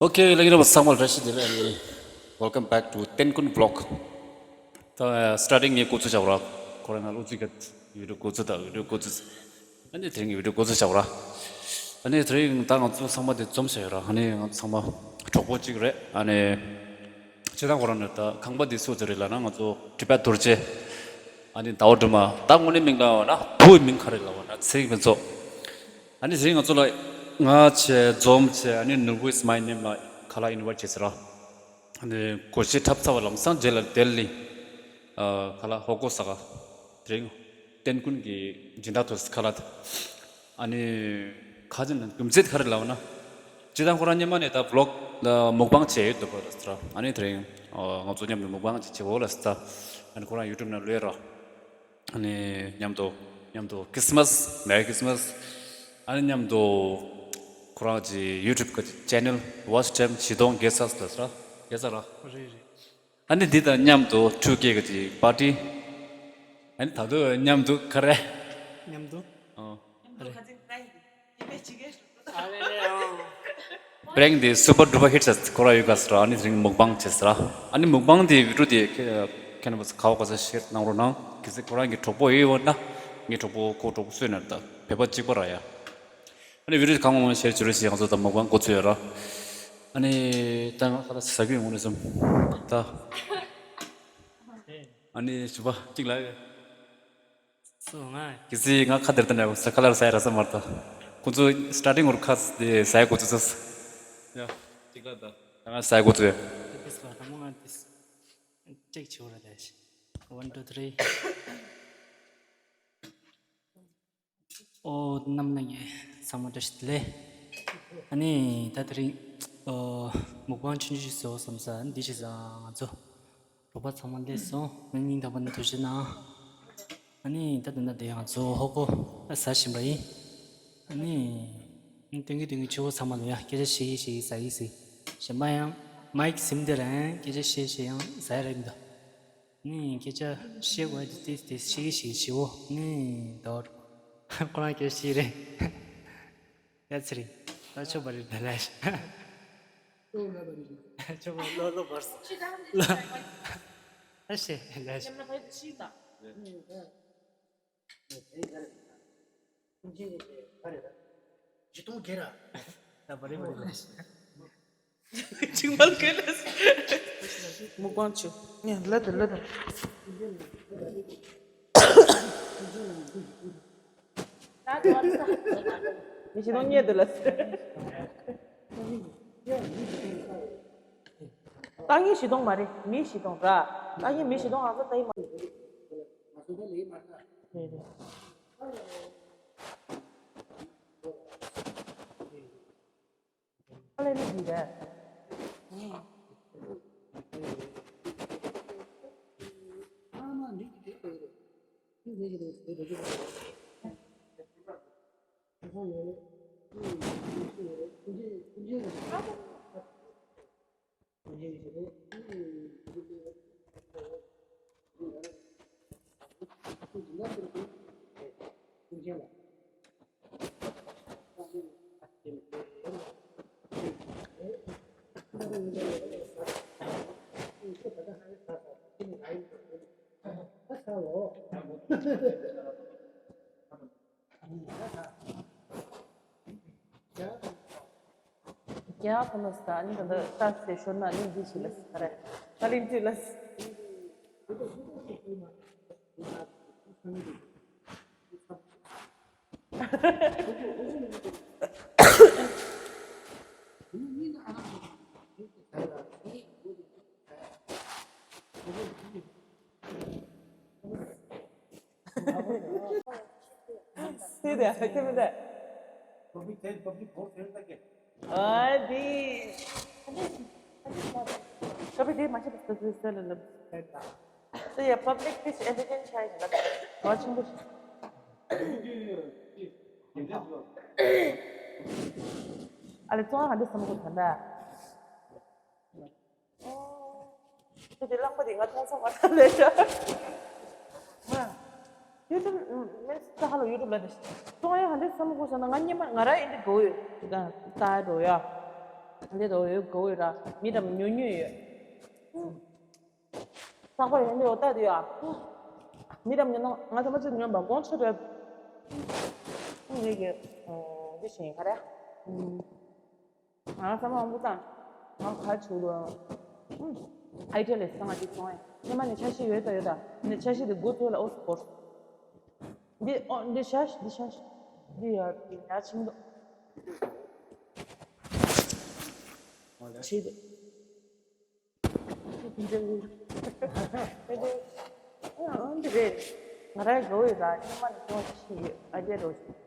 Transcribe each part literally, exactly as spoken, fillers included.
Okay, ladies and gentlemen, welcome back to Tenkun Vlog. ད་starting ངས་འགོ་ཚུགས་བྱ་བ་ར། ཁོ་རང་ང་ལ་ཨུ་ཚུགས་ཀྱི་video འགོ་ཚུགས་དང་video འགོ་ཚུགས། ཨ་ནི་དེ་རིང་གི་video འགོ་ཚུགས་བྱ་བ་ར། ཨ་ནི་དེ་རིང་ད་ང་ཚོ་ཚང་མ་དེ་འཛོམས་བྱ་ཡོད་ར། ཨ་ནི་ང་ཚོ་ཚང་མ་གྲོགས་པོ་གཅིག་རེད། ཨ་ནི་སྤྱིར་བཏང་ཁོ་རང་ནི་ད་ཁང་པ་འདི་སུ་ཚོ་རེད་ལབ་ན་ང་ཚོ་Tibet Dorje། ཨ་ནི་ཟླ་བ་སྒྲོལ་མ། ད་དངོས་གནས་མིང་ལབ་ན་བུའི་མིང་ག་རེ་ལབ་ན་ཚེ་རིང་ཕུན་ཚོགས། ཨ་ནི་ཚེ་རིང་ང་ཚོ་ལ་ང་བྱས་འཛོམས་བྱས། ཨ་ནི་ནོར་བུ is my name ལ་ཁ་ལག་invite བྱས་ཟེར་ར། ཨ་ནི་སྒོར་གཞས་འཁྲབ་ཚར་བ་ལམ་སང་རྗེས་ལ་ལྡི་ལི། ཨ་ཁ་ལག་ཧོ་ཀོ་ས་ག་དེ་རིང་ཏན་ཀུན་གྱི་སྦྱིན་བདག་ཐོག་ཁ་ལག་ཨ་ནི་ཁ་ཅིག་ན་རྒྱུ་མཚན་ག་རེ་ལབ་ན། སྤྱིར་བཏང་ཁོ་རང་སྔོན་མ་ནས་ད་vlog ལ་mukbang བྱས་ཡོད་འདུག་པ་ལ་ཟེར། ཨ་ནི་དེ་རིང་ཨ་ང་ཚོ་མཉམ་དུ་mukbang ཅིག་བྱེད་འོ་ལ་ཟེར། ཨ་ནི་ཁོ་རང་YouTube ནང་ལོས་ར། ཨ་ནི་མཉམ་དུ་མཉམ་དུ་Christmas, Merry Christmas། ཨ་ནི་མཉམ་དུ་ཁོ་རང་གི་YouTube གི་channel watch time བཞི་སྟོང་བརྒལ་ཚར་ལ་ཟེར། བརྒལ་ཚར་ར། རེད་རེད། ཨ་ནི་འདི་དང་མཉམ་དུ་two K གི་party། ཨ་ནི་ད་དུང་མཉམ་དུ་ག་རེ། མཉམ་དུ། ཨོ། མཉམ་དུ་རེད། ཁ་ཚིག་prank ཡིན་པའི་ཅི་གེ། ཨ་རེ་རེད་ཨོ། prank འདི་super duper hit ཟེར་ཁོ་ར་ཡོད་ག་ཟེར། ཨ་ནི་དེ་རིང་mukbang བྱེད་ཟེར། ཨ་ནི་mukbang འདི་video འདི་ཁྱེད་ཁྱེད་རྣམ་པ་ཚོ་ག་བ་ག་ས་share གནང་རོགས་གནང་། གལ་སྲིད་ཁོ་རང་གི་གྲོགས་པོ་ཡོད་པ་ན་ངའི་གྲོགས་པོ་ཁོ་གྲོགས་པོ་སུ་ཡིན་ན་ད་བོད་པ་གཅིག་པ་ར་ཡ། ཨ་ནི་video གང་མང་share བྱེད་རོགས་ཞེས་ང་ཚོ་ད་mukbang འགོ་ཚུགས་ཡོད་ར། ཨ་ནི་ད་ང་ཁ་ལག་ཟ་གི་ཡོང་ནས་སོང་ད། ཨ་ནི་ཞུ་བ་གཅིག་ལ། སོ་ང་། གལ་སྲིད་ང་ཁ་དེར་ད་ནས་ཟ་ཁ་ལག་ཟ་ཡ་ར་ས་མར་ད། ཁོ་ཚོ་starting ངོར་ཁ་དེ་ཟ་ཡ་འགོ་ཚུགས་ས། ཡ་གཅིག་ལ་ད། ད་ང་ཟ་ཡ་འགོ་ཚུགས་ཡ། ད་དེ་སོ་ད་མོ་ང་དེ་check བྱེད་འོ་ར་ད། One, two, three. ཨོ་རྣམ་པ་ལྷན་རྒྱས་ཚང་མ་བཀྲ་ཤིས་བདེ་ལེགས། ཨ་ནི་ད་དེ་རིང་ཨོ་mukbang ཆུང་ཆུང་ཞིག་བཟོ་བསམ་ས། འདི་ཞིག་ཟ་ང་ཚོ་རོགས་པ་ཚང་མ་སླེབས་སོང་། ང་སྙིང་ཐག་པ་ནས་ཐུགས་རྗེ་གནང་། ཨ་ནི་ད་དེ་འདྲ་དེ་ང་ཚོ་ཧོ་ཀོ་ཨ་ཟ་བཞིན་པ་ཡིན། ཨ་ནི་སྟོན་གི་སྟོན་གི་ཆུ་བོ་ཚང་མ་ལ་ཡང་སྐད་ཆ་བཤད་ཀྱི་བཤད་ཀྱི་ཟ་གི་ཟ། གཞན་པ་ཡང་མའིག་ཟིན་དེ་རང་སྐད་ཆ་བཤད་བཤད་ཡང་ཟ་ཡ་རེད་མི་འདུག་ནི་སྐད་ཆ་བཤད་དགོས་དེ་དེ་དེ་ཤི་གི་ཤི་གི་ཤི་འོ་ནི་དོར། ཁོ་རང་སྐད་ཤི་རེད། ཡ་ཚེ་རིང་། ད་ཆོག་པ་རེད་ད་ལས། ཆོག་པ་ལོ་ལོ་བར་སོང་། ལོ། ད་ཤེས་ལས། ཁྱིམ་ཆེན་གྱི་ག་རེ་ར། ཇི་ཏོང་གེ་ར། ད་བ་རེ་བ་རེ་ར། ཅིག་མལ་གེ་ར། མུག་པང་ཆུ། ངས་ལ་དུ་ལ་དུ། མི་ཞིག་ཏོང་ཉེ་དུ་ལ། ཏང་ཡིན་བཞི་སྟོང་མ་རེད། མི་བཞི་སྟོང་ར། ཏང་ཡིན་མི་བཞི་སྟོང་ང་ཚོ་ཏང་ཡིན་མ་རེད། རེད་རེད། ཨ་ལེ་ནི་འདི་རེད། རྒྱལ་བ་ཕ་ནོ་སི་ད་ཨ་ནི་ད་ལྟ་ལྟ་སེ་ཤོར་ན་གླིང་འདི་ཞིག་ལ་ཟེར་རེད། ད་གླིང་འདི་ལ་ཟེར། See there, give me that. Public ten, public four, ten. ཨ་དེ། ཀ་པི་དེ་མ་ཤེས་པ་སི་སི་སི་ལ་ལབ། So yeah, public this entertain ཆ་ཡིན་ལབ། བ་ཆེན་པོ་ཞིག་ཨ་ལེ་ཙོང་ཧ་འདི་སམ་གོ་ཐན་ད། ཁྱོད་དེ་ལག་པ་དེ་ང་མཐོང་ས་མ་རེད་ལས་ཤག་ང་ཡུ་ཊུབ་མེད་ས་ཧ་ལོ་ཡུ་ཊུབ་ལ་དེ་གཏོང་ཡ་ཧ་འདྲེ་བསམ་བློ་འཁོར་སོང་ན་ང་སྙེ་མ་ང་ར་ཨེ་འདྲེ་འགྲོ་ཡོད་ད་ལྟ་འགྲོ་ཡ། འདི་དོ་ཡོད་གོ་ཡོད་ར་མི་རམ་ཉོ་ཉོ་ཡོད། ལྷག་པར་ཡོང་དུས་འོ་ད་དུ་ཡ། མི་རམ་ཉོ་ན་ང་ཚོ་མ་ཚོད་ཉོན་པ་དགོང་ཆུ་རེད། ངེད་ཀྱི་འདི་བཞིན་ག་རེ། ང་ཚང་མ་འོང་པོ་དང་། ང་ག་ཆུ་རུ། ཨའི་ཊི་ལས་སང་ང་ཅིག་སོང་ཡ། ཉི་མ་ནས་འཆར་གཞི་ཡོད་ད་ཡོད་ད། ནས་འཆར་གཞི་དེ་འགོ་ཚུགས་ལ་ཨོ་སི་སྐོར། འདི་ཨོ་འདི་ཤ་ཤ་འདི་ཤ་ཤ། འདི་ཡ་འདི་ཡ་ཆིང་དུ། ཆེ་དུ། འདི་རེད། ང་རའི་གོ་ཡི་ར་ཉི་མ་ནས་ཐོན་ཤི་ཡོད་ཨ་ཅེ་རོ་ཞིག་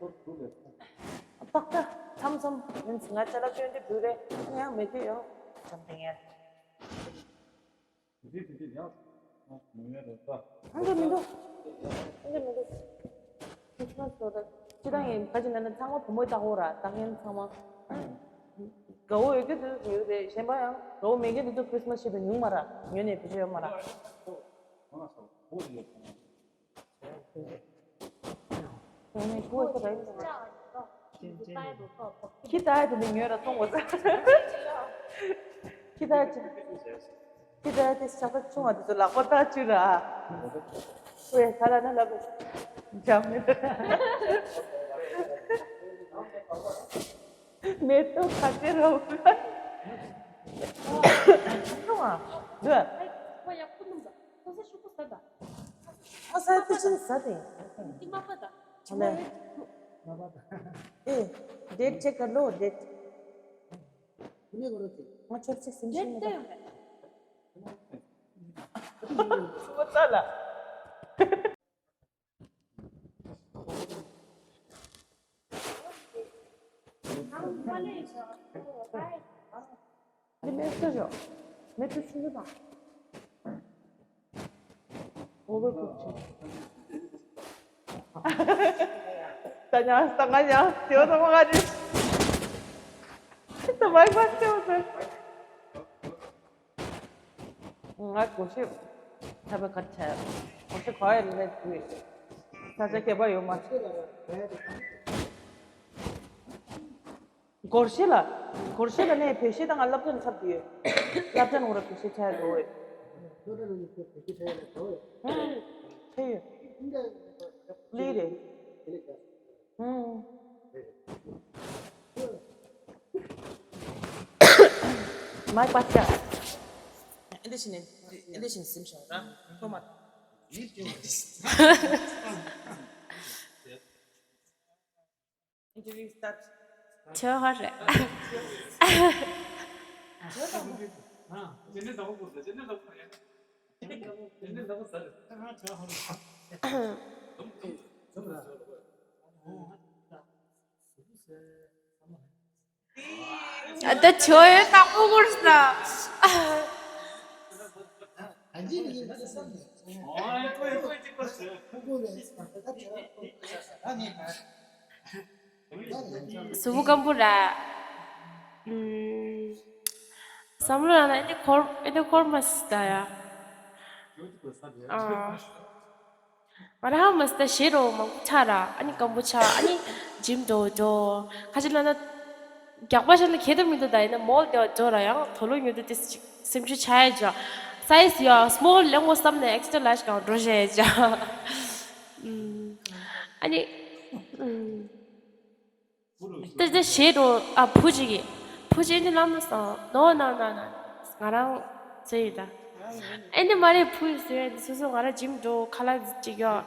ཏག་ཏག་མཚམས་མཚམས་ཡིན་ང་ཅ་ལག་སྐྱོན་དེ་བུ་རེད། ཡང་མེད་དུས་ཡང་བྱམས་དེ་ངས། ཨང་ཀི་མི་འདུག་ཨང་ཀི་མི་འདུག་ཁྲིས་མ་སི་ལོ་རེད། ཅི་ད་ཡིན་ཁ་ཅིག་ན་ན་ཚང་མ་བུ་མོའི་བདག་པོ་ར་བདག་རྐྱེན་ཚང་མ། དགའ་བོ་ཡོད་ཀྱི་དུ་ཡོད་རེད། གཞན་པ་ཡང་དགའ་བོ་མེད་ཀྱི་དུ་ཚོ་ཁྲིས་མ་སི་ཤེས་པའི་ཉུང་མ་ར་ཉོ་ནས་བུ་ཆོས་ཡོད་མ་ར། ཁྱི་ད་དེ་ནི་ཉོས་ར་གཏོང་དགོས་ས། ཁྱི་ད་དེ་ཁྱི་ད་དེ་ཞག་པ་ཆུང་བ་དེ་ཚོ་ལག་པ་ད་བཅུ་ར། ཁོས་ཁ་ལ་ན་ལབ་འཇམ་མེད། མེ་ཏོག་ག་ཚེ་རོ། ཁྱོད་ཨ་འདུག་ཨ་ས་དེ་ཆུ་ས་དེ། ཨ་ལ། ཨེ། ཌེཊ་ཅེག་ག་ལོ་ཌེཊ། ང་ཆོག་ཅིག་སིམ་ཤིང་མེད། སུ་བ་ཙ་ལ། འདི་མེད་ས་ཞོག་མེད་ཚུལ་ཆུང་ཆུང་དང་། ཨོ་བར་ཀུག་བྱས། ད་ཉག་ད་ང་ཉག་དེ་བ་ད་མ་ག་རེ། ད་མ་ཡི་མ་སྟེ་བ་ད། ང་སྒོར་གཞས་ད་བས་ག་ཆ་སྒོར་གཞས་ག་ཡ་ལས་དུས་ས་ཆ་ཁྱད་པར་ཡོད་མ་རེད། སྒོར་གཞས་ལ་སྒོར་གཞས་ལ་ནས་བོད་གཞས་དང་ང་སློབ་ཚན་འཁྲབ་ཀྱི་ཡོད། སློབ་ཚན་འོ་ར་བོད་གཞས་ཆ་ཡ་འགྲོ་འོས། ཆེ་ཡོད། ལི་རེད། ཧུམ། མའི་པ་ཅ། ཨེ་འདི་བཞིན་ནས་ཨེ་འདི་བཞིན་ཟིན་བྱུང་ར་ཁོ་མ། Interview start. ཆོག་ཧ་རེད། ཨ་ད་ཆོ་ཡོད་དང་པོ་གུར་ས། སུ་བུ་སྐམ་པོ་ར། ཨུམ། བསམ་བློ་ལ་ན་ཨེ་འདི་འཁོར་ཨེ་འདི་འཁོར་མ་སི་ད་ཡ། ཨ། ང་རང་མ་སི་ད་ཞེ་རོ་མང་པོ་ཆགས་ར་ཨ་ནི་སྐམ་པོ་ཆགས་ཨ་ནི་ཇིམ་འགྲོ་འགྲོ། ཁ་ཅིག་ལ་ན་རྒྱག་པ་ཞིག་ལ་ཁྱད་དུ་མི་འདུག་ད་ཡིན་ན་མོལ་དེ་བ་འགྲོ་ར་ཡང་དོ་ལོ་ཉོ་དུ་དེ་ཅིག་སེམས་ཤུགས་ཆགས་ཡ་ཇ། སའི་ཛི་ཡ་སི་མོལ་ལེང་བོ་བསམ་ནས་ཨེག་སི་ཊ་ལཱར་ཇི་གང་འགྲོ་བཞག་ཡ་ཇ། ཨ་ནི། ཏི་ཏི་ཞེ་རོ་ཨ་བུ་གཅིག་གིས། བུ་གཅིག་ནི་ལམ་ལ་སོང་ནོ་ནོ་ནོ་ནོ། ང་རང་ཟེར་ཡོད་ད། ཨེ་ནི་མ་རེད་བུ་ཟེར་ཡོད་སོ་སོ་ང་རང་ཇིམ་འགྲོ་ཁ་ལག་ཅིག་ཡོད།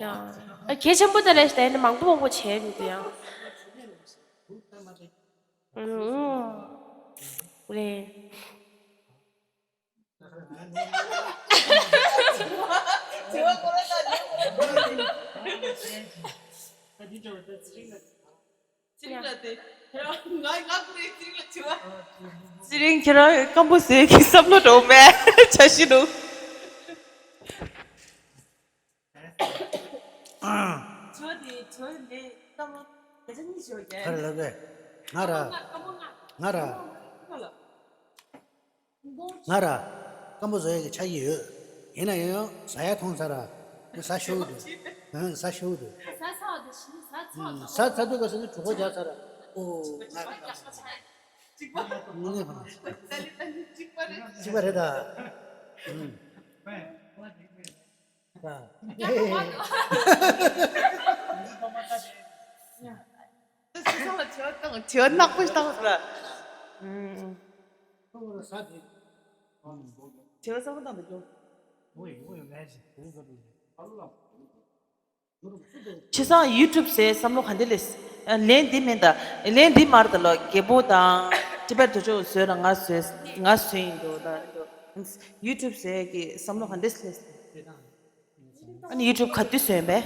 ཡང་ཨ་གལ་ཆེན་པོ་ད་རེད་ད་ཨེ་ནི་མང་པོ་མང་པོ་བྱས་མི་འདུག་ཡང་། ཨུ་ཨུ་རེད། ཚེ་རིང་ཁྱེད་རང་སྐམ་པོ་ཟེར་གྱི་བསམ་བློ་འགྲོ་མེད་བྱ་ཤི་འདུག་ཁར་ལབ་པས། ང་ར། ང་ར། ང་ར། སྐམ་པོ་བཟོ་ཡ་གི་ཆ་ཡི་ཡོད། ཡིན་ན་ཡང་ཡང་ཟ་ཡ་ཐོང་ཚར་ར། ཟ་ཤོར་འདུག་ཟ་ཤོར་འདུག་ཟ་ཚར་དུས་ཟ་ཚར་དུས་ག་ཟེར་ན་གྲོད་ཁོག་རྒྱགས་ཚར་ར། ཨོ། ང་། གཅིག་པ་རེད་ད། ཨུམ། ད། དྲི་བ་ནག་པོ་ཞིག་བཏང་ཟེར། ཨུམ། དྲི་བ་གསར་པ་བཏང་འདུག་ཀྱང་། བྱས་ཙང་ཡུ་ཊུབ་ཟེར་བསམ་བློ་ག་འདྲ་སླེབས། ལན་འདི་མིན་ད། ལན་འདི་མར་ད་ལོ། རྒྱལ་པོ་དང་ཊི་བེཊ་དུ་ཆོ་བཟོས་ན་ང་བཟོས། ང་བཟོས་ཡིན་འདུག་ད། ཡུ་ཊུབ་ཟེར་གི་བསམ་བློ་ག་འདྲ་སླེབས། ཨ་ནི་ཡུ་ཊུབ་ག་དུས་བཟོས་ཡིན་པས།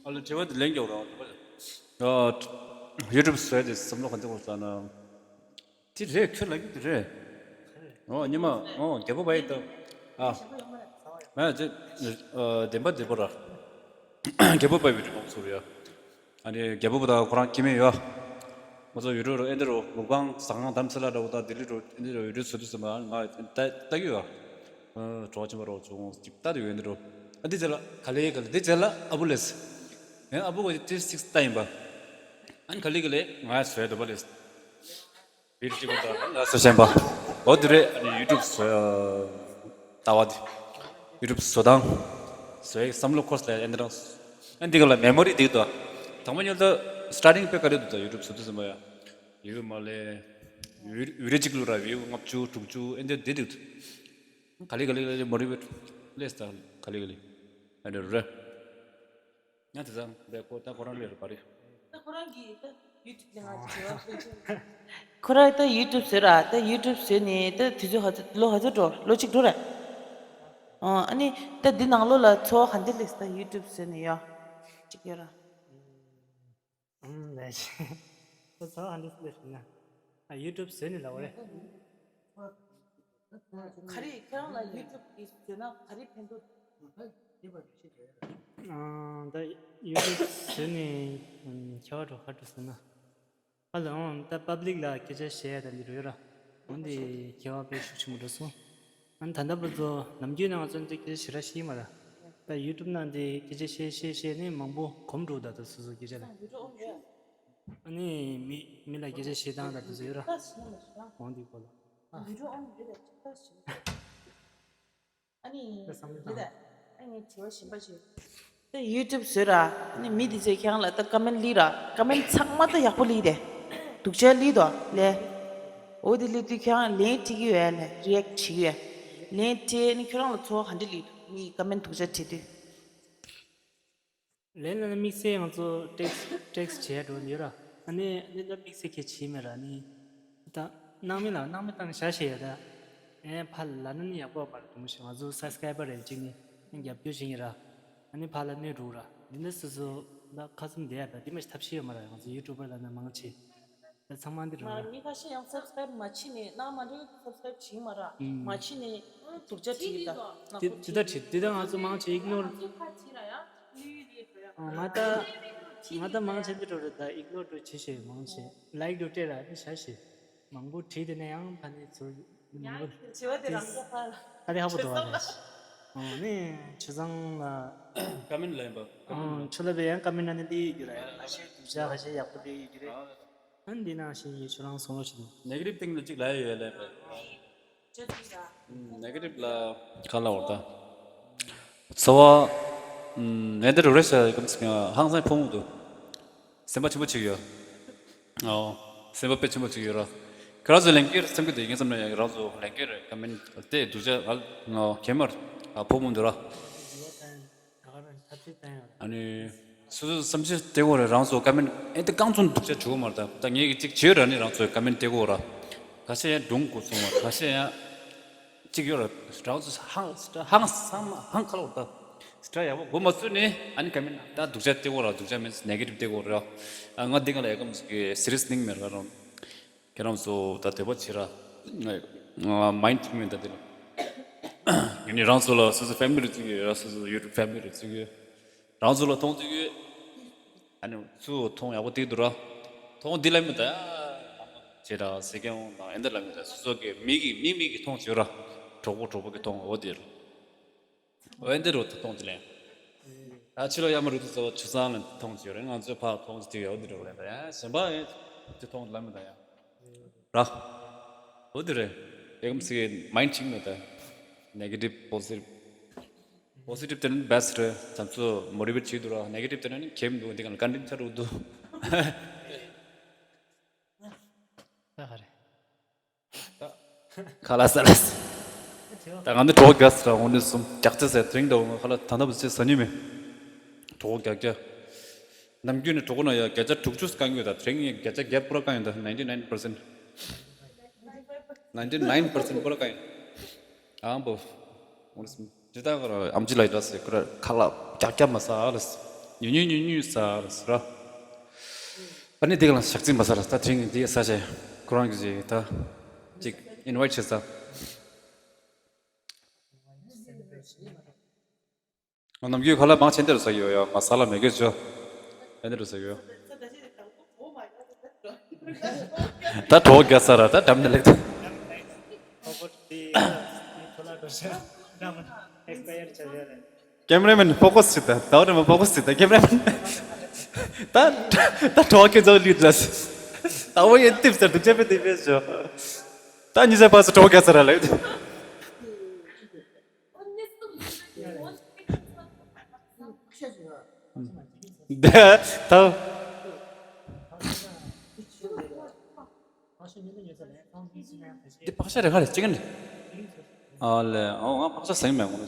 ཨ་ལ་དྲི་བ་འདི་ལན་རྒྱག་རོགས། ཡུ་ཊུབ་བཟོས་ཏེ་བསམ་བློ་ག་འདྲ་འོང་ལབ་ན། དེ་རེད། ཁྱོད་ལབ་རྒྱུ་དེ་རེད། ཨོ་ཉི་མ། ཨོ་རྒྱལ་པོ་པ་ཡི་ད། ཨ། མ་དེ། ཨ། བདེན་པ་བདེན་པོ་ར། རྒྱལ་པོ་པ་ཡི་རི་མོ་བཟོ་རེད་ཡ། ཨ་ནི་རྒྱལ་པོ་པ་ད་ཁོ་རང་སྐྱེ་དམན་ཡོད། ང་ཚོ་ཡུ་ཊུབ་རུ་ཨེ་འདི་རུ་མུག་བང་ཟ་ཁང་དམ་ཚིག་ལ་འདྲ་བོ་ད་ལྡི་ལི་རུ་ཨེ་འདི་རུ་ཡུ་ཊུབ་བཟོ་དུས་ཙམ་པ་ང་ལྟ་ལྟ་གི་ཡོད། ཨ། གྲོགས་ཆེན་པོ་རོགས་བྱུང་ཅིག་ལྟ་དུས་ཡོད་འདི་རུ། ཨ་འདི་རྗེས་ལ་ག་ལེ་ག་ལེ་འདི་རྗེས་ལ་ཨ་བུ་ལས། ཨ་བུ་ག་ཅིག་ཏི་སིག་ལྟ་ཡིན་པ། ཨ་ནི་ག་ལེ་ག་ལེ་ང་བཟོས་འདོད་པ་ལས། བིར་གཅིག་པོ་དང་ང་བཟོ་ཤེས་པ། འོ་དེ་རེད། ཨ་ནི་ཡུ་ཊུབ་བཟོ་ཡ། ལྟ་བ་དེ། ཡུ་ཊུབ་བཟོ་སྟངས། བཟོ་ཡའི་བསམ་བློ་འཁོར་སླེབས་ཨེ་འདི་རང་། ཨ་འདི་ག་ལ་མེ་མོ་རི་འདི་འདུག་དང་པོ་ཉིད་ལ་སི་ཊར་ཊིང་དཔེ་དཀའ་ལས་འདུག་ད་ཡུ་ཊུབ་བཟོ་དུས་ཙམ་པ་ཡ། ཡུ་མ་ལས། ཡུ་རེ་གཅིག་བླུགས་ར་བིའུ་ལྔ་བཅུ་དྲུག་ཅུ་ཨེ་འདི་འདི་འདུག་ག་ལེ་ག་ལེ་ག་ལེ་མོ་རི་བེཊ་སླེབས་ད་ག་ལེ་ག་ལེ། ཨ་འདི་རེད། ཡང་དེ་ཙང་དེ་ཁོ་ད་ཁོ་རང་ལས་རུ་བ་རེད། ད་ཁོ་རང་གིས་ད་ཡུ་ཊུབ་ལས་ང་ཅི་བྱེད་པ། ཁོ་རང་ད་ཡུ་ཊུབ་བཟོས་ར། ད་ཡུ་ཊུབ་བཟོས་ནས་ད་དུས་ཚོད་ཧ་ལོ་ཧ་ཚོད་འགྲོ། ལོ་གཅིག་འགྲོ་ར། ཨོ། ཨ་ནི་ད་འདི་ནང་ལོགས་ལ་འཚོ་བ་ག་འདྲ་སླེབས། ད་ཡུ་ཊུབ་བཟོས་ནས་ཡོད་ཅིག་ཡོད་ར། ཨུམ། ལས་ཤེས། ཁོ་ཚོ་ཨ་འདི་སུ་ལས་ཤེས་ན། ཨ་ཡུ་ཊུབ་བཟོས་ནས་ལབ་པ་རེད། ག་རེ་ཁྱེད་རང་ལ་ཡུ་ཊུབ་གི་བཟོས་ན་ག་རེ་ཕན་ཐོགས། ཨ་ད་ཡུ་ཊུབ་བཟོས་ནས་ཨམ་ཁྱད་པར་འགྲོ་ག་འགྲོ་ཟེར་ན། ཨ་ལ་ཨང་ད་པབ་ལིག་ལ་སྐད་ཆ་བཤད་ཡ་ད་འདི་རུ་ཡོད་ར། འོན་ཏེ་ཁྱད་པར་དཔེ་ཤུགས་ཆེན་པོ་འགྲོ་སོང་། ཨ་ནི་ད་ལྟ་བར་དུ་ནམ་རྒྱུན་ནང་ང་ཚོ་འདི་སྐད་ཆ་ཞེ་དྲག་བཤད་མ་ར། ད་ཡུ་ཊུབ་ནང་འདི་སྐད་ཆ་བཤད་བཤད་བཤད་ནས་མང་པོ་གོམས་འགྲོ། ད་ད་སོ་སོ་སྐད་ཆ་ལ། ཨ་ནི་མི་མི་ལ་སྐད་ཆ་བཤད་སྟངས་ད་དེ་ཚོ་ཡོད་ར། འོང་འདི་སྐོར་ལ། ཨ་ཨ་ནི་ད་བསམ་བློ་བཏང་། ཨ་ནི་དྲི་བ་གཞན་པ་ཞིག་ད་ཡུ་ཊུབ་བཟོས་ར། ཨ་ནི་མི་དེ་ཚོས་ཁྱེད་རང་ལ་ད་ཀ་མེན་ལི་ར། ཀ་མེན་ཚང་མ་ད་ཡག་པོ་ལི་དེ། སྡུག་ཅག་ལི་དོ་ལེ། འོ་དེ་ལི་དུས་ཁྱེད་རང་ལན་བྲིས་ཀྱི་ཡོད་ལེ། རི་ཨེག་བྱེད་ཀྱི་ཡོད། ལན་བྲིས་ནི་ཁྱོད་རང་ལ་ཚོར་བ་ག་འདྲ་ལི་འདུག་མི་ཀ་མེན་སྡུག་ཅག་བྲིས་དུས། ལན་ལ་ནི་དམིགས་བསལ་ང་ཚོ་ཊེག་སི་ཊེག་སི་བྱས་འགྲོ་ཡོད་ར། ཨ་ནི་ཨ་ནི་ད་དམིགས་བསལ་གལ་ཆེ་མེད་ར། ཨ་ནི་ད་སྣང་མེད་ལ་སྣང་མེད་བཏང་བཞག་བྱས་ཡོད་ད། ཨེ་ཕར་ལ་ན་ནི་ཡག་པོ་མ་རེད་དུང་ཞིག་ང་ཚོ་སབ་སི་ཀ་རའི་བར་རེད་ཅིག་ནི་རྒྱབ་སྐྱོར་བྱེད་ཀྱི་ར། ཨ་ནི་ཕར་ལ་གནོད་འགྲོ་ར། འདི་འདྲ་སོ་སོ་ད་ཁ་བཙུམ་བསྡད་ཡ་ད་འདི་མ་ཞིག་ཐབས་ཤེས་ཡོད་མ་ར། ང་ཚོ་ཡུ་ཊུབ་པར་ལ་ན་མང་ཆེ། ད་ཚང་མ་འདི་རང་མ་ར། མི་ཁ་ཤས་ཡང་སབ་སི་ཀ་རའི་བར་མ་བྱེད་ནས་གནང་མ་འདྲ་སབ་སི་ཀ་རའི་བར་བྱེད་མ་ར། ཨུམ། མ་བྱེད་ནས་སྡུག་ཅག་བྲིས་ད། དེ་དེ་ད་བྲིས་དེ་ད་ང་ཚོ་མང་ཆེ་ཨིག་ནོར། ང་ད་ང་ད་མང་ཆེ་འདི་འགྲོ་རེད་ད། ཨིག་ནོར་འགྲོ་བྱེད་ཤེས་མང་ཆེ་ལའིག་འགྲོ་སྤྲད་ར་ནི་བྱ་ཤེས། མང་པོ་བྲིས་དེ་ནས་ཡང་ཕ་ནི་ཚོ་མང་པོ་བྱེད་པ་དེ་རང་ཚོ་ཕར། ཨ་ནི་ཧ་པོ་འདུག་བ་ལ། ཨོ་ནི་ཆུ་བཟང་ལ། ཀ་མེན་ལ་ཡིན་པ། ཨོ་ཆུ་ལ་བས་ཡང་ཀ་མེན་ན་ནི་ལི་ཡོད་ར། ཡང་ཁ་ཤས་སྡུག་ཅག་ཁ་ཤས་ཡག་པོ་ལི་ཡོད་རེད། ཨ་ནི་འདི་ནང་བཞིན་ཡིན་ཆུ་རང་སོང་ལོ་ཞིག་འདུག་ནེ་གེ་ཊིབ་ཐིང་ལ་གཅིག་ལ་ཡོད་ལ་ཡིན་པ། ནེ་གེ་ཊིབ་ལ་ག་ལ་བར་ད། ཚོར་བ། ཨེ་འདི་རུ་རེ་ཤ་གམ་སི་ཧང་སང་ཕུང་འདུག་སེམས་པ་ཆེན་པོ་ཅིག་ཡོད། ཨོ། སེམས་པ་དཔེ་ཆེན་པོ་ཅིག་ཡོད་ར། ཁྱེད་རང་ཚོ་ལན་ཀེར་སེམས་ཀྱི་དེ་ཡིན་ཙམ་ན་ཡང་རང་ཚོ་ལན་ཀེར་ཀ་མེན་དེ་སྡུག་ཅག་ཨ་ལ་ང་གེ་མར་ཨ་ཕོ་མོ་འདུག་ར། ཨ་ནི་སོ་སོ་བསམ་ཤེས་དེ་གོ་རེད། རང་ཚོ་ཀ་མེན་ཨེ་དེ་རྐང་བཙུན་སྡུག་ཅག་བྱུང་མ་རེད། ད་ད་ངས་ཀྱི་ཅིག་བྱོས་ར་ནི་རང་ཚོ་ཀ་མེན་དེ་གོ་ར། ཁ་ཤས་ཡང་སྒྲུང་གོ་སོང་བ། ཁ་ཤས་ཡང་། གཅིག་ཡོད་ར། རང་ཚོ་ཧང་ཧང་སང་མ་ཧང་ཁ་ལོ་ད། སི་ཊ་ཡག་པོ་གོ་མ་ཚུད་ནས་ཨ་ནི་ཀ་མེན་ད་སྡུག་ཅག་སྟེ་གོ་ར། སྡུག་ཅག་མིན་ནེ་གེ་ཊིབ་སྟེ་གོ་ར། ཨ་ང་འདི་ག་ལ་ཡ་ཀམ་གི་སི་རི་ཡས་ནིང་མེད་ར་རང་། ཁྱེད་རང་ཚོ་ད་དེ་པ་བྱེད་ར། མ་ཡིན་ཐིང་མེད་ད་དེ་ལ། ཡིན་ནི་རང་ཚོ་ལ་སོ་སོ་ཕེ་མི་ལི་བརྩི་གི་ཡོད་ར། སོ་སོ་ཡུ་ཊུབ་ཕེ་མི་ལི་བརྩི་གི་ཡོད། རང་ཚོ་ལ་མཐོང་ཚུལ་ཡོད། ཨ་ནི་ཚུར་མཐོང་ཡག་པོ་ཏིག་འདུག་ར། མཐོང་འདི་ལ་མི་ད། ཅེ་ར་སེ་ཀེན་དང་ཨེ་འདི་ལ་མི་ད། སོ་སོ་གི་མི་གི་མི་མི་གི་མཐོང་བྱོས་ར། གྲོགས་པོ་གྲོགས་པོ་གི་མཐོང་འོ་དེ་ར། ཨེ་འདི་རུ་མཐོང་དེ་ལན། ད་ཕྱི་ལོགས་ཡར་མར་རུ་ཏུ་ཚོ་ཆུ་ཚང་ལ་མཐོང་གི་ཡོད་རེད། ང་ཚོའི་ཕར་མཐོང་གི་ཡོད་འདི་འགྲོ་རེད། ད་ཡ་གཞན་པ་ཡ་དེ་མཐོང་ལ་མི་ད་ཡ་ར། འོ་དེ་རེད། ཡ་གམ་སི་གི་མའིན་ཌི་ཅིག་མེད་ད། ནེ་གེ་ཊིབ་པོ་སི་ཊིབ། པོ་སི་ཊིབ་དེ་ནི་བེ་སི་ཊི་རེད། ཙམ་ཚོ་མོ་ཊི་ཝེ་ཊི་བྱེད་འདུག་ར། ནེ་གེ་ཊིབ་དེ་ནི་ཁེམ་འདུག་འདི་ག་ལ་ཀན་ཊིན་ཆ་རུ་འདུག་ད་ག་རེད། ཁ་ལག་ཟ་ལ། ད་ང་འདི་གྲོགས་རྒྱག་ས་ར་འོང་ནས་སོང་རྒྱག་ཆ་ཟེར་དྲིང་འདྲ་འོང་ཁ་ལག་ད་ལྟ་བུ་ཆེ་ཟ་ཉི་མེད། གྲོགས་རྒྱག་རྒྱག་ནམ་རྒྱུན་ནས་གྲོགས་ན་ཡ་བརྒྱ་ཆ་དྲུག་ཅུ་བཀང་ཡོད། ད་དྲིང་ཡིན་བརྒྱ་ཆ་བརྒྱད་པུ་ར་བཀང་ཡོད། ད་ninety nine percent ninety nine percent པུ་ར་བཀང་ཡོད། ཨང་པོ། འོང་ནས་སོང་། དེ་ལྟར་ཨམ་ཆི་ལགས་འདྲ་ཟེར་ཁོ་ར་ཁ་ལག་རྒྱག་རྒྱག་མ་ཟ་ར། ཉུ་ཉུ་ཉུ་ཉུ་ཟ་ར་ཟེར་ར། ཨ་ནི་དེ་ག་ལ་ཞག་རྩིས་མ་ཟ་ར། ད་དྲིང་དེ་ཟ་བྱས་ཁོ་རང་གི་ཅིག་ད་ཅིག་ཨིན་ཝའི་ཊི་བྱེད་ས། ཨ་ནམ་རྒྱུན་ཁ་ལག་མང་ཆེན་དེ་རུ་ཟ་གི་ཡོད་ཡ། མ་ཟ་ལ་མེད་གི་ཅོ། ཨ་ནི་རུ་ཟ་གི་ཡོད། ད་གྲོགས་རྒྱག་ས་ར་ད་འགྲམ་ནས་ལེགས་ཐུབ། ཀེམ་ར་མེན་ཕོ་ཀོ་སི་བྱེད་ད། ད་རེ་མ་ཕོ་ཀོ་སི་བྱེད་ད། ཀེམ་ར་མེན། ད་ད་གྲོགས་ཁྱེད་ཚོ་ལུས་ལ། ད་འོ་ཡེ་ཏིབ་ཟེར་འདུག་ཅེ་པེ་ཏིབ་པེ་ཞོ། ད་ཉི་ཤུ་པ་སུ་གྲོགས་རྒྱག་ས་ར་ལེགས། ད་ད། འདི་ཕག་ཤ་རེ་ག་རེ་ཅི་གན་རེད། ཨ་ལེ་ཨོ་ང་ཕག་ཤ་ཟ་གི་མེད་ངོ་།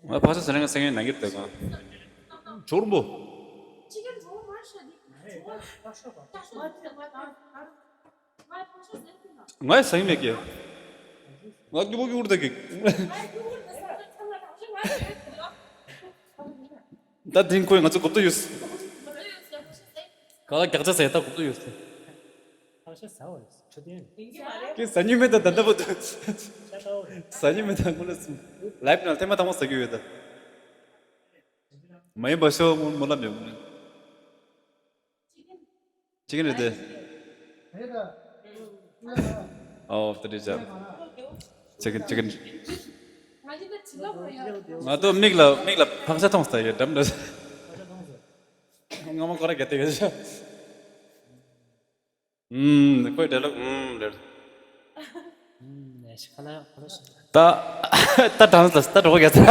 ང་ཕག་ཤ་ཟ་ནས་ང་ཟ་གི་ནང་གི་དེ་ག་ཇོ་རུམ་པོ། ང་ཟ་གི་མེད་ཀི། ང་སྐྱུར་པོ་སྐྱུར་ད་ཀི། ད་དེང་ཁོས་ང་ཚོ་གོ་བརྡ་ཡོད། ག་ལ་རྒྱག་ཆ་ཟེར་ད་གོ་བརྡ་ཡོད། ཕག་ཤ་ཟ་བ་ཡོད་ཁྲི་དེ། ཀི་ཟ་ཉི་མེད་ད་ད་ལྟ་བུ་ད། ཤ་ཏའོ་རེད། ཟ་ཉི་མེད་ད་ཁོ་ལ་སུ། ལའིབ་ནང་ཐེངས་མ་དང་པོ་ཟ་གི་ཡོད་ད། མ་ཡིན་པ་ཤོག་མོ་མོ་ལབ་ཡོང་། ཅི་གན་རེད་དེ། ཨོ་ཏི་རི་ཅ། ཅི་གན་ཅི་གན། ང་ཏོ་མིག་ལ་མིག་ལ་ཕག་ཤ་མཐོང་སྟེ་ཡོད་འགྲམ་འདྲ། ང་མ་ཁོ་ར་ག་ཏེ་ག་ཤ། ཨུམ། ཁོའི་འདྲ་ལོ། ཨུམ། འདྲ། ཨུམ། ནས་ཤི་ཁ་ལ་ཁ་ལ་ཤི། ད་ད་དྲང་ས་ད་གྲོགས་རྒྱག་ས།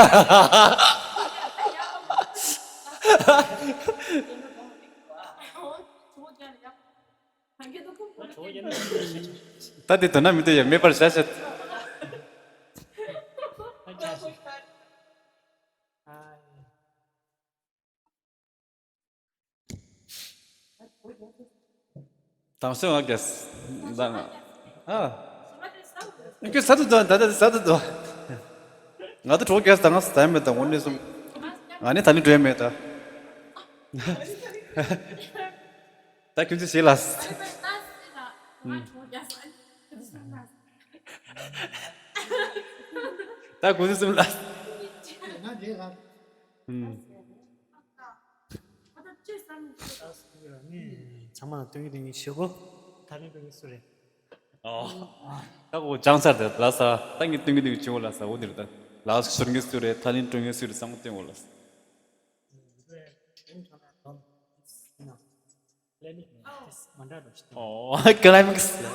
ད་དེ་དོན་ན་མི་དེ་ཡ་མེད་པར་བྱ་བྱེད། དང་སེ་ང་གེ་སི། ད་ང་ཨ། ཁྱོད་ས་དུ་དོ་ད་ད་ས་དུ་དོ། ང་ད་གྲོགས་གེ་སི་ད་ང་ས་མེད་ད་ངོ་ནི་སུམ། ང་ནི་ད་ནི་འགྲོ་ཡ་མེད་ད། ད་ཁྱོད་ཚོ་ཤེས་ལ། ད་ཁྱོད་ཚོ་སུམ་ལ། ཚང་མ་ལ་སྟོན་གྱི་སྟོན་གྱི་ཞེ་གོ། ད་ལན་སྟོན་གྱི་སུ་རེད། ཨོ། ད་གོ་ཅང་ཚར་དེ་ལ་ས་ད་ངས་སྟོན་གྱི་སྟོན་གྱི་ཆེ་བོ་ལ་ས་འོ་དེ་རེད་ད། ལ་ས་ཤོར་གྱི་སུ་རེད། ད་ལན་སྟོན་གྱི་སུ་རེད་ས་མོ་སྟོན་འོ་ལ་ས། ཨོ། ཀ་ལ་མིག་སི།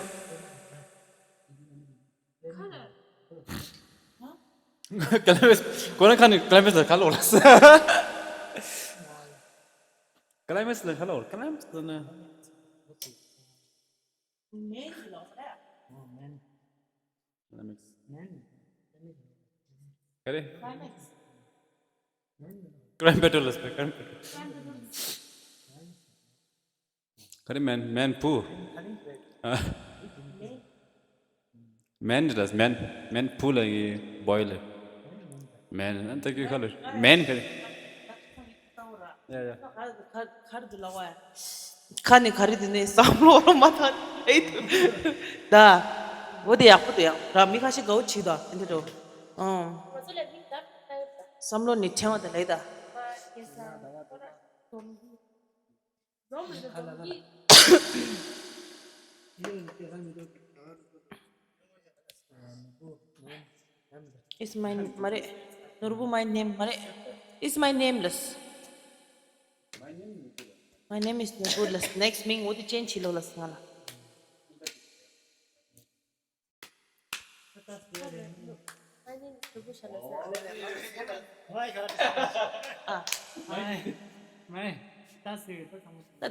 ཀ་ལ་མིག་སི། ཁོ་རང་ཁ་ནས་ཀ་ལ་མིག་སི་ལ་ཁ་ལོ་ལ་ས། ཀ་ལ་མིག་སི་ལ་ཁ་ལོ་ཀ་ལ་མིག་སི་ལ་ན། མེན་ལོ་རེད། ཨོ་མེན། ཀ་ལ་མིག་སི། མེན། ཀ་རེ། ཀ་ལ་མིག་སི། ཀ་རེམ་པེ་ཏོ་ལ་སི་ཀ་རེམ་པེ་ཏོ། ཀ་རེ་མེན་མེན་བུ། ཨ། མེན་རེད་ལ་མེན་མེན་བུ་ལ་ཡི་བོའི་ལ། མེན་ཨ་ད་ཀྱི་ཁ་ལ་མེན་ཀ་རེ། ཡ་ཡ། ཁ་ནི་ག་རེ་དེ་ནས་བསམ་བློ་རོ་མ་ཐག་ཨེ་ད། འོ་དེ་ཡག་པོ་དེ་ཡག་ར་མི་ཁ་ཤས་དགའ་བོ་བྱེད་ད་ཨེ་འདྲ་འགྲོ། ཨང་། བསམ་བློ་ནི་ཕྲེང་བ་དེ་ལེགས་ད། It's my མ་རེད། ནོར་བུ་my name མ་རེད། It's my nameless. My name is Nupur. Next མིང་འོ་དེ་ཅན་ཆི་ལོ་ལ་སང་ལ།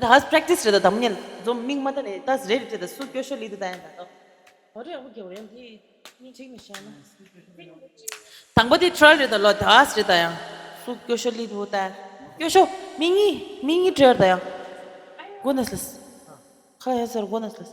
ད་ཧ་སི་practice་རེད་ད་དམ་ཉལ་འཛོམས་མིང་མ་ད་ནས་ད་རེད་རེད་ད་སུ་སྐྱོ་ཤོ་ལི་དུ་ད་ཡང་ད་ད། ཧོ་རེ་ཨོ་གེ་ཝེ་ཡང་དེ་གཅིག་ནས་བཤད་ན། དང་པོ་དེ་trial་རེད་ད་ལོ་ད་ཧ་སི་རེད་ད་ཡང་སུ་སྐྱོ་ཤོ་ལི་དུ་ད་སྐྱོ་ཤོ་མིང་ངི་མིང་ངི་trial་ད་ཡང་གོ་ནས་ལས་ཁ་ཡ་སར་གོ་ནས་ལས།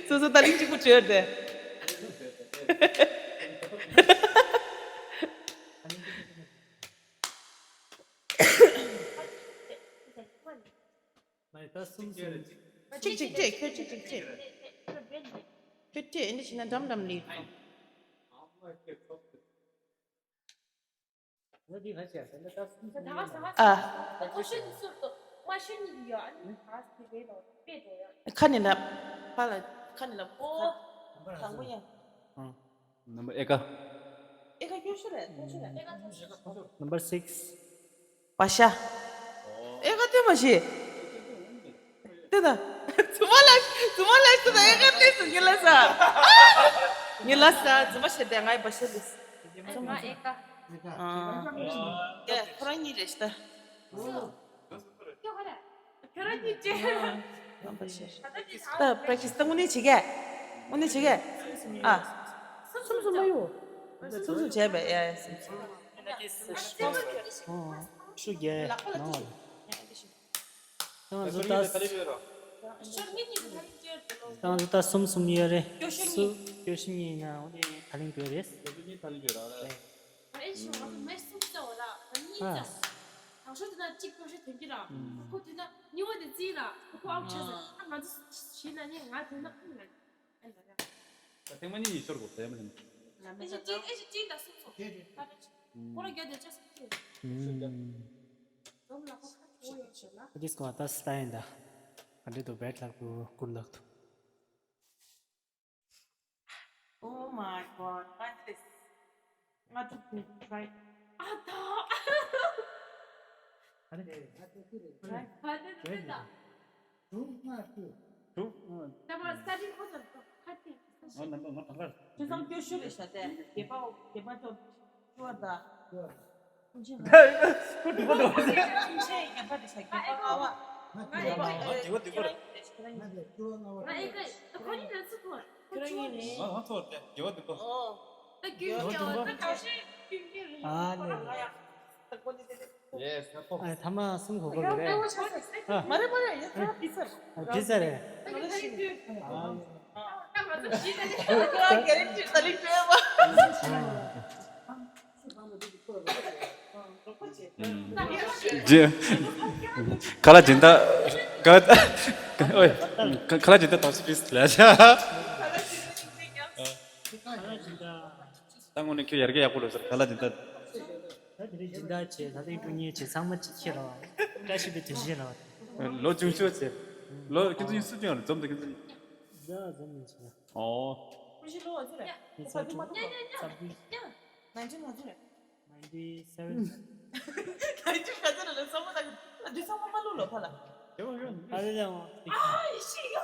སོ་སོ་ད་ལིང་གཅིག་པུ་བྲོས་ཏེ། ད་གསུམ་གསུམ། གཅིག་གཅིག་གཅིག་ཁྱོད་གཅིག་གཅིག་གཅིག་ཁྱོད་གཅིག་ཨེ་འདྲ་བྱས་ན་འགྲམ་འགྲམ་ལི། ཨ། ཁ་ནས་ལབ། ཁ་ལ་ཁ་ནས་ལབ། དང་པོ་ཡ། ཨ། Number ཨེ་ཀ་ཨེ་ཀ་སྐྱོ་ཤོས་རེད། སྐྱོ་ཤོས་རེད། ཨེ་ཀ་སྐྱོ་ཤོས་རེད། Number six. བ་ཤ། ཨེ་ཀ་ལྟོས་མ་ཤེས། ལྟོས་ད། ཛུ་མ་ལ་ཛུ་མ་ལ་ལྟོས་ད། ཨེ་ཀ་ལྟོས་སོང་། ངེ་ལ་ས། ངེ་ལ་ས། ཛུ་མ་ཤེས་ཏེ་ང་ཡི་བ་ཤ་ལྟོས། ང་ཨེ་ཀ་ཨ། ཡ་ཁོ་རང་གཉིས་རེད་ཤི་ད། ཁྱོད་ཁྱོད་རང་གཉིས་ཅན། ད་practice་ད་དངོས་གནས་བྱེད་གས། དངོས་གནས་བྱེད་གས། ཨ། གསུམ་གསུམ་མ་ཡོང་། གསུམ་གསུམ་བྱས་པས་ཡ་ཡ་གསུམ་གསུམ། ཨོ། ཤུ་རྒྱལ་ནང་བ། ང་ཚོ་ད། ང་ཚོ་ད་གསུམ་གསུམ་ཡོད་རེད། སུ་སྐྱོ་ཤོས་གཉིས་ཡིན་ན་འོ་དེ་ད་ལིང་བོད་རེད། ཨ། དང་ཤོས་དེ་ན་གཅིག་སྐྱོ་ཤོས་ཐོན་གྱི་ར། ཁོ་དེ་ན་གཉིས་པ་དེ་རྩིས་ར། ཁོ་ཨའུ་ཆགས་སོང་། ཨ་ང་ཚོ་ཤི་ན་ནི་ང་དེ་ན་ཨ་ལ་ར། ད་ཐེངས་མ་གཉིས་ཡིན་ཤོར་གོ་ད་ཡ་མ་ཐེངས། ཨེ་ཤི་ཅིག་ཨེ་ཤི་ཅིག་ད་སུ་ཚོ། ཁོ་ར་རྒྱ་དེ་ཅག་སུ་ཚོ། འཛོམས་ལ་ཁོ་ཁ་ཁྱོ་ཡོད་ཤོད་ན། ཨ་དིས་ཀོ་ད་སི་ཏཱ་ཡིན་ད། ཨ་འདྲེ་དུ་བེད་ལག་ཏུ་ཀུར་ལག་ཏུ། Oh my God, what is this? What is this? Right. ཨ་ད། ཨ་རེ། ད་ད་ད་ད། ད་མ་སྟ་ཅིག་ཁོ་ཚོ་ཁ་ཏི། ང་ནམ་པ་ང་ད་ལར། ཁྱོད་ཚང་སྐྱོ་ཤོས་རེད་ཤག་དེ། རྒྱལ་པོ་རྒྱལ་པོ་ཚོ་ཤོར་ད། ཁོ་འགྲིག་པ་འདུག་ཁྱིམ་ཆེན་རྒྱལ་པོ་རེད་ཤག་རྒྱལ་པོ་ལྔ་པ། ང་རྒྱལ་པོ་ང་རྒྱལ་པོ་འདུག་ཁྱོད་རང་ཡིན་ནི་ཁྱོད་རང་ཡིན་ནི། ང་ཨེ་ཀ་ཁོ་གཉིས་ནང་སུ་ཐོར། ཁྱོད་རང་ཡིན་ནི། ང་ང་ཐོར་ཏེ་རྒྱལ་པོ་འདུག་ཨོ། ད་རྒྱུན་རྒྱལ་པོ་འདུག་ད་ག་ཤེད་རྒྱུན་རྒྱུན་རེད། ཨ་ལེ། ད་གོ་ནི་དེ་དེ། Yes, of course. ཨ་ཐ་མ་གསུམ་གོ་དགོས་རེད། ཨ། མ་རེད་མ་རེད། ཡ་ཐ་མ་ཕི་ཚ་རེད། ཨ་ཕི་ཚ་རེད། ཨ་ང་ཚོ་ཕི་ཚ་རེད། ཁྱོད་རང་ག་རེ་ཁྱོད་ཚ་ལེ་ཁྱོད་ཨ། ཁ་ལག་སྦྱིན་བདག་ཁ་ལག་སྦྱིན་བདག་ཐོག་སི་ཕིས་ལ་ཤ། ད་དངོས་གནས་ཁྱོད་ཡར་རྒྱས་ཡག་པོ་འགྲོ་ཟེར། ཁ་ལག་སྦྱིན་བདག་ད་དེ་རིང་སྦྱིན་བདག་བྱས། ད་ཐེངས་དཀྲུག་ཉེས་བྱས། ཚང་མ་ཅིག་ཁྱེར་རོ། བཀྲ་ཤིས་པའི་དུས་ཆེན་རོ། ལོ་ཆུང་ཤོས་བྱས། ལོ་ཁྱོད་ཚོ་ཡིན་སུ་ཅིག་ཡང་རེད། འཛོམས་འདུག་ཁྱོད་ཚོ་ཡིན། ཟ་འཛོམས་ཡིན་ཆེ། ཨོ། ཁོ་ཤི་ལོ་ཨ་ཚོ་རེད། ཁོ་ཚོ་ཁོ་ཚོ་ཁོ་ཚོ་ཁོ་ཚོ་ཁོ་ཚོ། ནན་ཅིང་ང་ཚོ་རེད། Ninety seven. ནན་ཅིང་ག་ཚོད་ལ་ལ་ཚང་མ་ད་གི་ཨ་འདི་ཚང་མ་མ་ལུག་ལོ་ཕ་ལ། ཨ་རེ་ལེ་འོ། ཨ་ཡི་ཤི་ཡོ།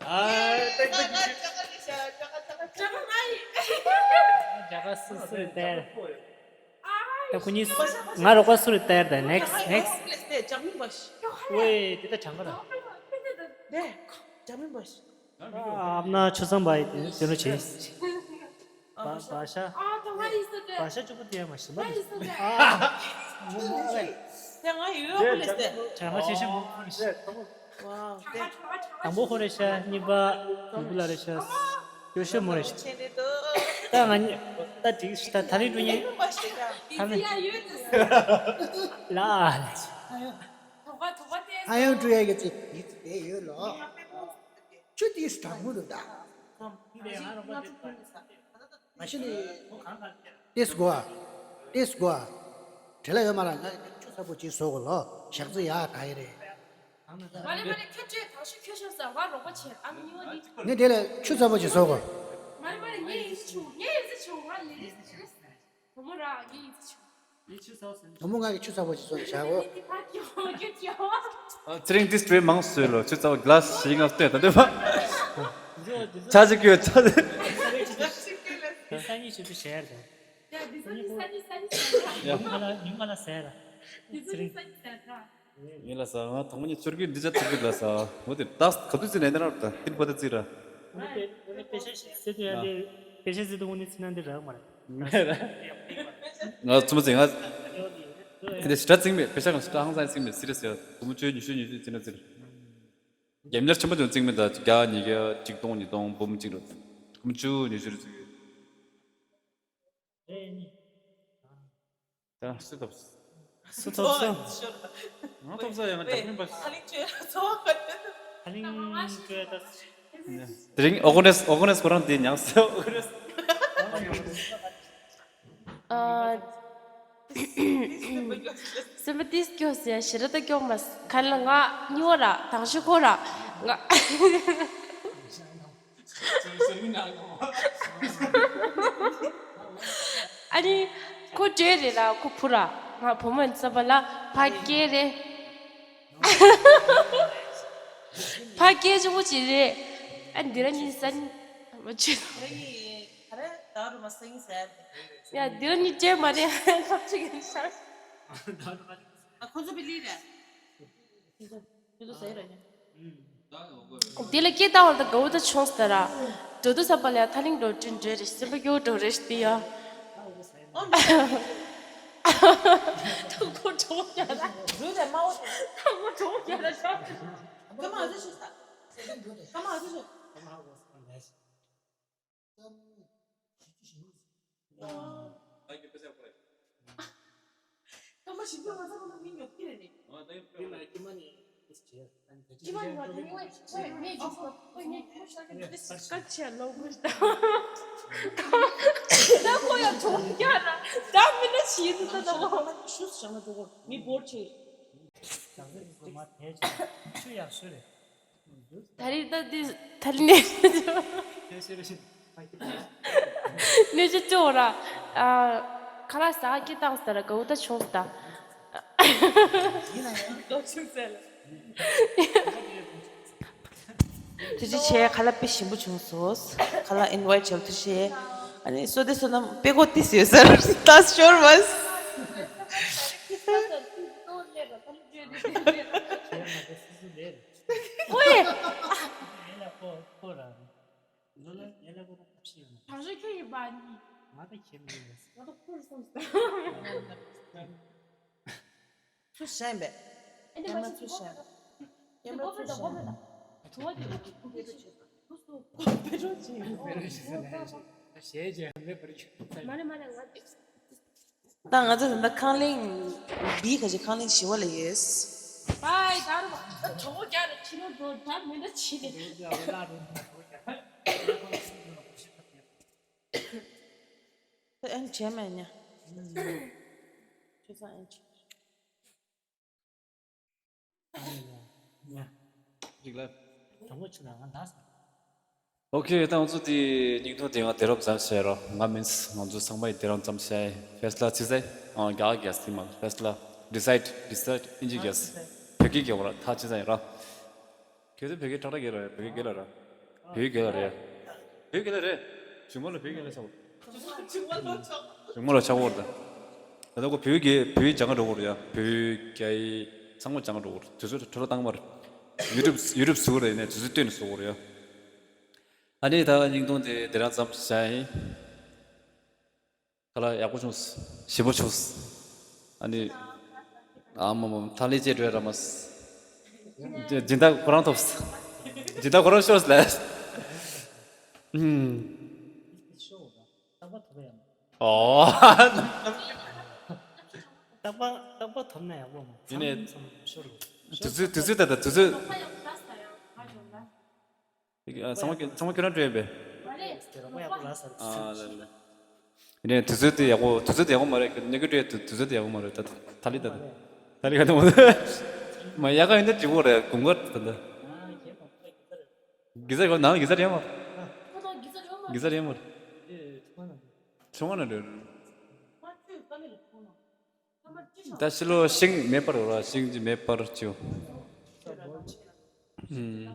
ཨ་ཏེ་ཏེ་ཏེ། རྒྱ་གར་སུ་སུ་རེད་དེ། ད་ཁོ་གཉིས་སུ་ང་རོགས་པ་སུ་རེད་དེ། ད་next next. ཝེ་དེ་ད་གྲངས་ཀ་ར། ཨ་མ་ན་ཆུ་ཚང་བ་ཡི་དེ་ལོ་ཆེ། བ་བ་ཤ། ཨ་ད་ང་ཡིན་ས་རེད། བ་ཤ་གཅིག་པུ་དེ་མ་ཤི་མ་ང་ཡིན་ས་རེད། ཨ། དེ་ང་ཡོད་ཡོད་ལས་ཏེ། དྲ་མ་ཆེ་ཤི་མོ་ཁོ་རེ་ཤི། ཝའོ་དེ། དང་པོ་ཁོ་རེ་ཤ། གཉིས་པ་ནུ་བུ་ལ་རེ་ཤ། ཡོ་ཤི་མོ་རེ་ཤ། ད་ང་གཉིས་ད་འགྲིག་ཤི། ད་ད་རིང་འགྲོ་ཉེ། ད་ནི། ལ། ཨ་ཡང་འགྲོ་ཡ་གི་ཚེ་ཡིད་དེ་ཡོད་ལོ། ཆུ་དེས་དྲང་མོ་འདུག་ད། མ་གཞི་ནས། ཏེས་གོ་ཨ། ཏེས་གོ་ཨ། བྲེལ་ལ་ཡོད་མ་ར། ང་ཆུ་ཚ་པོ་ཅིག་བཟོ་དགོས་ལོ། ཞག་རྩི་ཡག་ག་ཡི་རེད། མ་རེད་མ་རེད། ཁྱོད་བྲེལ་དང་ཤུ་ཁྱོད་ཤོར་ཟ་བ་རོགས་པ་བྱེད། ཨ་མི་ཉི་མ་འདི། ངས་དེ་ལ་ཆུ་ཚ་པོ་ཅིག་བཟོ་དགོས། མ་རེད་མ་རེད། ངས་ཡིན་ཆུ་ངས་ཡིན་ཆུ་ང་ལེ་རེ་ལེ་རེ། བུ་མོ་ར་ངས་ཡིན་ཆུ། བུ་མོ་ང་གི་ཆུ་ཚ་པོ་ཅིག་བཟོ་ནས་བཞག་གོ། ཨ། ཚེ་རིང་འདི་སྤྲོད་མང་བཟོས་ལོ། ཆུ་ཚ་པོ་གི་ལཱ་སི་བཞི་ལྔ་སྟོན་ད་འདོད་པ། ཆ་ཅིག་གི་ཆ་ཅིག་ས་གཉིས་ཆུ་ཚ་ཞེ་ཡར་དང་། ཡ། འདི་ས་གཉིས་ས་གཉིས་ས་གཉིས་ཡ། ཉུང་མ་ལ་ཉུང་མ་ལ་ཟེར་ར། འདི་ས་གཉིས་ས་གཉིས་ཟེར་ར། ཡིན་ལ་ས། ང་དང་པོ་ཉིད་ཚུར་གི་འདི་ཅག་ཐུག་གི་ལ་ས། འོ་དེ་ཏག་ག་དུས་ཚེ་ནས་ནར་ད་ཏིན་པ་ད་ཙི་ར། འོ་ནི་པེ་ཤ་ཤི་ཟེར་དུས་ཡང་དེ་པེ་ཤ་ཟེར་དུས་འོ་ནི་ཚི་ན་འདི་རག་མ་རེད། ང་ཚུ་མ་ཚི་ང་དེ་སི་ཏྲ་ཚིང་མེད། པེ་ཤ་གང་སི་ཏྲ་ཧང་སང་ཚིང་མེད། སི་རེ་སི་ཡ་དུ་མུ་ཅོའི་ཉི་ཤུ་ཉི་ཤུ་ཚི་ན་ཙི་ར། རྒྱབ་ཉར་ཆེན་པོ་ཅུང་ཚིང་མེད། ད་བརྒྱ་ཉིས་བརྒྱ་ཆིག་སྟོང་ཉིས་སྟོང་འབུམ་གཅིག་ར། དུ་མུ་ཅོའི་ཉི་ཤུ་རེ་ཚིག་ཡོད། ད་སུ་ཐོབ། སུ་ཐོབ་སོང་། ང་ཐོབ་ས་ཡང་ང་ད་ཁྱིམ་པ། ཧ་ལིང་ཅོས་ཚོ་ཧ་ལིང་ཅོས་ད། དེ་རིང་ཨོ་གོ་ནེས་ཨོ་གོ་ནེས་ཁོ་རང་དེ་ཉག་སེ་ཨོ་གོ་ནེས། ཨ། སེམས་པ་ཏིས་སྐྱོ་ཟེར་ཞེ་ར་ད་སྐྱོ་མ་ཁ་ལ་ང་ཉོ་ར་དང་ཤུ་ཁོ་ར་ང་། ཨ་ནི་ཁོ་བྲོས་རེད་ར། ཁོ་བུ་ར། ང་བུ་མོ་ཡིན་བསམ་པ་ལ་ཕ་སྐད་རེད། ཕ་སྐད་ཆུང་ངུ་ཅིག་རེད། ཨ་འདི་ར་ནི་ས་ནི་མ་བྱེད། ཡ་འདི་ར་ནི་བྱེད་མ་རེད། ཁ་ཅིག་ཡིན་ཤག་ཁོ་ཚོ་བི་ལི་རེད། དེ་ལ་སྐད་བཏང་བ་དང་དགའ་བོ་ད་ཆུང་ས་ར། འགྲོ་དུས་ས་པ་ལ་ཡ་ཐ་ལིང་འགྲོ་དྲིན་འགྲོ་རེ་སེམས་པ་སྐྱོ་འགྲོ་རེ་ཤི་ཡ། ཐུག་པོ་གྲོང་རྒྱ་ར། རུས་དེ་དམར་བོ་དེ། ཐུག་པོ་གྲོང་རྒྱ་ར་ཤ། ཀ་མ་ཨ་ཟི་ཤི་ས། ཀ་མ་ཨ་ཟི་ཤི། ད་རེས་ད་འདི་ཐ་ལི་ནས་ནས་ཅི་ཅོ་ར། ཨ། ཁ་ལག་ཟ་གི་བཏང་ས་ར་གའུ་ད་ཆུང་ས། ཐུགས་རྗེ་ཆེ། ཁ་ལག་དཔེ་ཞིམ་པོ་བྱུང་སོང་། ཁ་ལག་ཨིན་ཝའི་ཊི་བྱས། ཐུགས་རྗེ་ཆེ། ཨ་ནི་བསོད་བདེ་བསོད་ནམས་དཔེ་ཀོ་ཏི་སི་ཡོད་ས་ར་ད་ཤོར་བ། ཁོ་ཡི། ཡན་ལག་ཁོ་ཁོ་རང་། ལོ་ལ་ཡན་ལག་ཁོ་རང་ཐབས་ཤེས་ཡོད་ན། ད་རེས་ཁྱེད་ཡིན་པ་ནི། ང་ད་ཁྱེད་མི་ཡིན། ང་ད་ཁོ་རེ་སོང་ཟེར། ཚུར་བཞག་ཡིན་པས། ཨེ་འདི་ཀེམ་ར་ཚུར་བཞག་ཡིན་པས། ཀེམ་ར་ཚུར་བཞག་ཡིན་པས། ད་ང་ཚོ་ད་ལྟ་ཁང་གླིང་བི་ཁ་ཅིག་ཁང་གླིང་བཞི་པ་ལ་ཡོད། ཨའི་ད་རུ་བ་གྲོགས་རྒྱ་རུ་ཁྱི་རུ་འགྲོ་ད་མི་འདྲ་ཆི་རེད། ཨན་བྱས་མེད་ཉ། ཁྱོད་ཚང་ཨན་བྱས། རིག་ལ། དང་པོ་ཆུ་ལ་ང་ལ། ཨོ་ཁེ། ད་ང་ཚོ་དེ་སྙིང་ཐུང་དེ་ང་དེ་རོབ་ཙམ་བྱས་རོ། ང་མིན་ང་ཚོ་ཚང་མ་ཡི་དེ་རོབ་ཙམ་བྱས། ཕེས་ལ་ཚི་ཟེ། ཨང་རྒྱ་རྒྱ་སི་མ་ཕེས་ལ། ཌི་སའིཌ་ཌི་སའིཌ་ཨིན་ཇི་རྒྱ་སི། བོད་སྐད་རྒྱ་བོ་ར་ཐ་ཚི་ཟེ་ར། ཁྱོད་ཚོ་བོད་སྐད་ཏག་ཏག་རྒྱག་ར། བོད་སྐད་རྒྱག་ལ་ར། བོད་སྐད་རྒྱག་ལ་རེད། བོད་སྐད་རྒྱག་ལ་རེད། གཞུག་མ་ལ་བོད་སྐད་ལ་ཆགས། གཞུག་མ་ལ་ཆགས་འོར་ད། ད་ལྟ་ཁོ་བོད་སྐད་བོད་སྦྱང་ག་འགྲོ་གོ་རེད་ཡ། བོད་རྒྱ་ཡི་ཚང་མ་སྦྱང་ག་འགྲོ་གོ་རེད། དུས་ཚོད་འཕྲོ་བརླག་བཏང་མ་རེད། ཡུ་ཊུབ་ཡུ་ཊུབ་བཟོ་གི་རེད་ནས་དུས་ཚོད་བཏོན་ནས་བཟོ་གོ་རེད་ཡ། ཨ་ནི་ད་སྙིང་ཐུང་དེ་དེ་རང་ཙམ་བྱ་ཡིན། ཁ་ལག་ཡག་པོ་བྱུང་། ཞིམ་པོ་བྱུང་། ཨ་ནི། ཨ་མ་མ་ཐང་ལི་ཅེ་འགྲོ་ཡ་ར་མ་སི། སྦྱིན་བདག་ཁོ་རང་ཐོབ། སྦྱིན་བདག་ཁོ་རང་ཤོར་ལ། ཨུམ། ཨོ། རྟག་པར་རྟག་པར་ཐོབ་ན་ཡག་པོ་མ། ཡིན་ནའི། ཚང་མ་ཤོར་ལ། དུས་ཚོད་དུས་ཚོད་ད་ལྟ་དུས་ཚོད། ཚང་མ་ཚང་མ་ཁྱོད་རང་སྤྲོད་ཡིན་པས། ཨ་ལ་ལ། དེ་ནས་དུས་ཚོད་དེ་ཡག་པོ། དུས་ཚོད་དེ་ཡག་པོ་མ་རེད། ནི་གི་དུས་ཚོད་དེ་ཡག་པོ་མ་རེད། ད་ཐ་ལི་ད་ད་ཐ་ལི་ག་ད་མོ་མ་ཡག་ག་ཡིན་ད་འགྲིག་པོ་རེད། དགུན་ཁ་ད་ད་གི་ས་ཡོད་ནང་གི་ས་རེད་མ། གི་ས་རེད་མ། ཆུང་བ་ན་རེད། ད་ཕྱི་ལོགས་ཤིང་མེད་པར་རོ་ར། ཤིང་གི་མེད་པར་ཅིའོ། ཨུམ།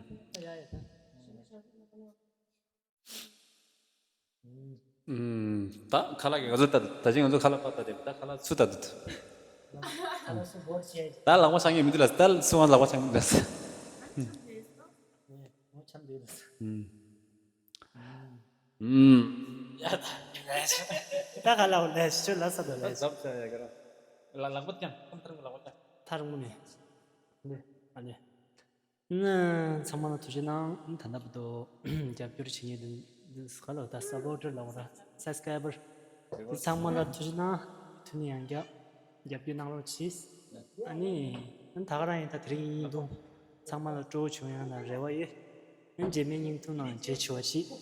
ཨུམ། ད་ཁ་ལག་གི་ང་ཚོ་ད་ད་ཅིང་ང་ཚོ་ཁ་ལག་པ་ད་དེ་ད་ཁ་ལག་ཚུ་ད་དུ། ད་ལག་པ་ཆང་ཡིན་མི་འདུག་ལ། ད་སུ་བ་ལག་པ་ཆང་མི་འདུག་ལ། ཨུམ། ཨུམ། ད་ག་ལ་བ་ལས་ཤོད་ལ་ས་ད་ལས། ལག་པ་ཀྱང་ཐམ་ཐམ་ལག་པ་ཀྱང་ཐར་མོ་ནས། ཨ་ནི། ཚང་མ་ལ་ཐུགས་རྗེ་གནང་། ད་ལྟ་བར་དུ་རྒྱབ་སྐྱོར་བྱེད་མཁན་དེ་ག་ལ་ད་སབ་སྐོར་ཊར་ལ་བ་ད་སབ་སི་ཀ་རའི་བར་དེ་ཚང་མ་ལ་ཐུགས་རྗེ་གནང་། ཐུགས་ནས་ཡང་བསྐྱར་རྒྱབ་སྐྱོར་གནང་རོགས་གྱིས། ཨ་ནི་ད་ག་རང་ཡིན། ད་དེ་རིང་ཡིན་འདུག། ཚང་མ་ལ་སྤྲོ་བོ་བྱུང་ཡང་ན་རེ་བ་ཡོད། ཨ་ནི་རྗེས་མའི་བརྙན་ཐུང་ནང་མཇལ་ཆེ་བ་ཞིག།